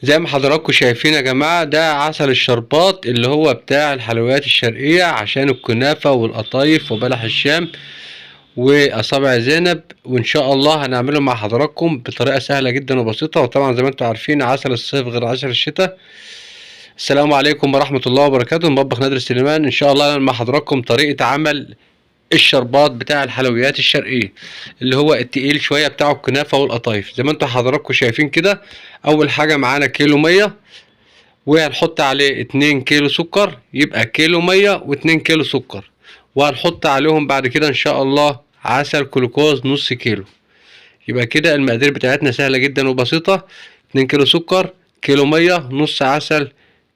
زي ما حضراتكم شايفين يا جماعة، ده عسل الشربات اللي هو بتاع الحلويات الشرقية عشان الكنافة والقطايف وبلح الشام وأصابع زينب. وإن شاء الله هنعمله مع حضراتكم بطريقة سهلة جدا وبسيطة. وطبعا زي ما انتم عارفين عسل الصيف غير عسل الشتاء. السلام عليكم ورحمة الله وبركاته. مطبخ نادر سليمان. إن شاء الله هنعمل مع حضراتكم طريقة عمل الشربات بتاع الحلويات الشرقية اللي هو التقيل شوية بتاع الكنافة والقطايف. زي ما انتم حضراتكم شايفين كده، أول حاجة معانا كيلو مية، وهنحط عليه 2 كيلو سكر، يبقى كيلو مية واتنين كيلو سكر. وهنحط عليهم بعد كده إن شاء الله عسل كلوكوز نص كيلو. يبقى كده المقادير بتاعتنا سهلة جدا وبسيطة: 2 كيلو سكر، كيلو مية، نص عسل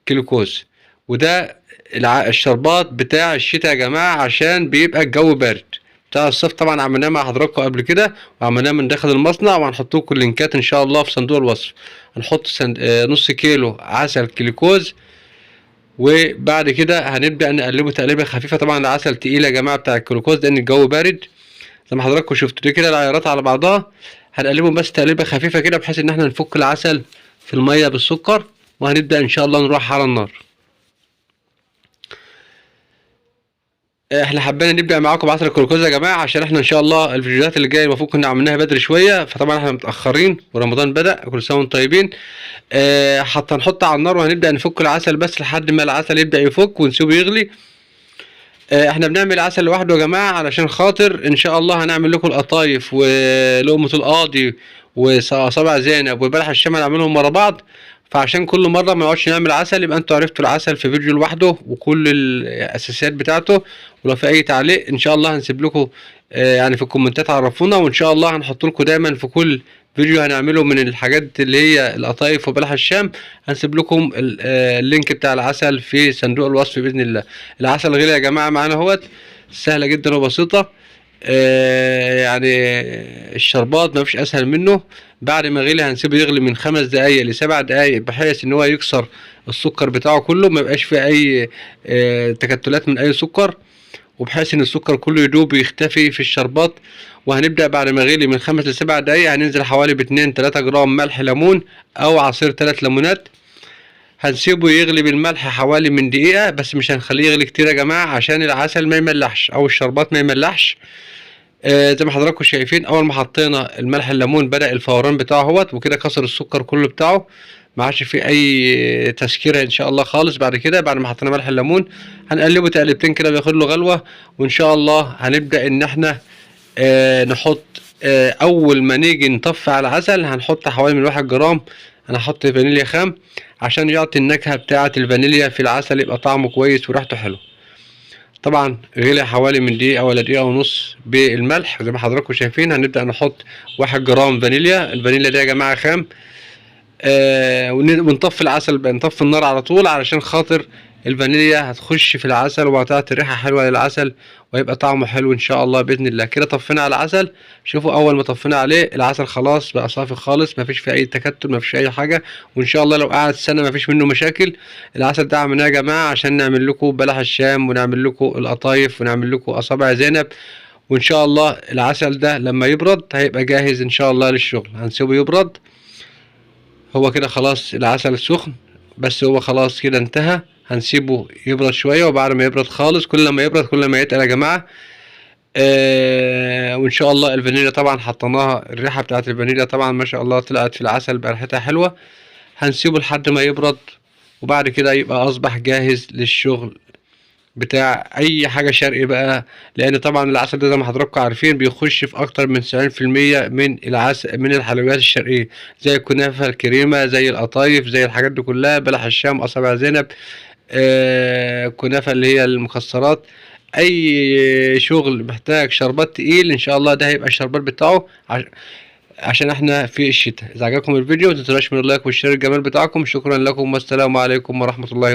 كلوكوز. وده الشربات بتاع الشتاء يا جماعة، عشان بيبقى الجو بارد. بتاع الصيف طبعا عملناه مع حضراتكم قبل كده، وعملناه من داخل المصنع، وهنحط لكم اللينكات ان شاء الله في صندوق الوصف. هنحط نص كيلو عسل كلوكوز، وبعد كده هنبدأ نقلبه تقليبة خفيفة. طبعا العسل تقيل يا جماعة بتاع الكلوكوز لأن الجو بارد زي ما حضراتكم شفتوا. دي كده العيارات على بعضها، هنقلبهم بس تقليبة خفيفة كده بحيث إن احنا نفك العسل في المية بالسكر، وهنبدأ إن شاء الله نروح على النار. احنا حبينا نبدأ معاكم بعسل الكلوكوز يا جماعة عشان احنا ان شاء الله الفيديوهات اللي جاية المفروض كنا عملناها بدري شوية، فطبعا احنا متأخرين ورمضان بدأ، كل سنة وانتم طيبين. حتى نحط على النار وهنبدأ نفك العسل بس لحد ما العسل يبدأ يفك ونسيبه يغلي. احنا بنعمل عسل لوحده يا جماعة علشان خاطر ان شاء الله هنعمل لكم القطايف ولقمة القاضي وصابع زينب وبلح الشام، هنعملهم ورا بعض. فعشان كل مرة ما نقعدش نعمل عسل، يبقى انتوا عرفتوا العسل في فيديو لوحده وكل الاساسيات بتاعته. ولو في اي تعليق ان شاء الله هنسيب لكم، يعني في الكومنتات عرفونا، وان شاء الله هنحط لكم دايما في كل فيديو هنعمله من الحاجات اللي هي القطايف وبلح الشام هنسيب لكم ال link بتاع العسل في صندوق الوصف باذن الله. العسل غلي يا جماعة معانا اهوت، سهلة جدا وبسيطة. يعني الشربات ما فيش اسهل منه. بعد ما غلي هنسيبه يغلي من 5 دقايق ل7 دقايق بحيث ان هو يكسر السكر بتاعه كله، ما يبقاش فيه اي تكتلات من اي سكر، وبحيث ان السكر كله يدوب ويختفي في الشربات. وهنبدأ بعد ما غلي من 5 ل7 دقايق هننزل حوالي باتنين تلاتة جرام ملح ليمون او عصير 3 ليمونات. هنسيبه يغلي بالملح حوالي من دقيقة بس، مش هنخليه يغلي كتير يا جماعة عشان العسل ما يملحش او الشربات ما يملحش. زي ما حضراتكم شايفين اول ما حطينا الملح الليمون بدأ الفوران بتاعه اهوت، وكده كسر السكر كله بتاعه، ما عادش فيه اي تسكيره ان شاء الله خالص. بعد كده بعد ما حطينا ملح الليمون هنقلبه تقلبتين كده بياخد له غلوه، وان شاء الله هنبدأ ان احنا نحط، اول ما نيجي نطفي على العسل هنحط حوالي من 1 جرام، انا هحط فانيليا خام عشان يعطي النكهة بتاعه الفانيليا في العسل، يبقى طعمه كويس وريحته حلو. طبعا غلي حوالي من دقيقة ولا دقيقة ونص بالملح زي ما حضراتكم شايفين. هنبدأ نحط 1 جرام فانيليا، الفانيليا دي يا جماعة خام. ونطفي العسل بقى، نطفي النار على طول علشان خاطر الفانيليا هتخش في العسل وهتعطي ريحة حلوة للعسل ويبقى طعمه حلو ان شاء الله بإذن الله. كده طفينا على العسل، شوفوا اول ما طفينا عليه العسل خلاص بقى صافي خالص، مفيش فيه اي تكتل، مفيش اي حاجة، وان شاء الله لو قعد سنة مفيش منه مشاكل. العسل ده عملناه يا جماعة عشان نعمل لكم بلح الشام ونعمل لكم القطايف ونعمل لكم اصابع زينب، وان شاء الله العسل ده لما يبرد هيبقى جاهز ان شاء الله للشغل. هنسيبه يبرد، هو كده خلاص العسل سخن بس هو خلاص كده انتهى. هنسيبه يبرد شوية، وبعد ما يبرد خالص، كل ما يبرد كل ما يتقل يا جماعة. وإن شاء الله الفانيليا طبعا حطيناها، الريحة بتاعت الفانيليا طبعا ما شاء الله طلعت في العسل بقى ريحتها حلوة. هنسيبه لحد ما يبرد، وبعد كده يبقى أصبح جاهز للشغل بتاع أي حاجة شرقي بقى، لأن طبعا العسل ده زي ما حضراتكم عارفين بيخش في أكتر من تسعين في المية من العسل، من الحلويات الشرقية، زي الكنافة الكريمة، زي القطايف، زي الحاجات دي كلها، بلح الشام، أصابع زينب، الكنافة اللي هي المكسرات. أي شغل محتاج شربات تقيل إن شاء الله ده هيبقى الشربات بتاعه عشان احنا في الشتاء. إذا عجبكم الفيديو ما تنسوش من ال like وال share الجمال بتاعكم. شكرا لكم والسلام عليكم ورحمة الله.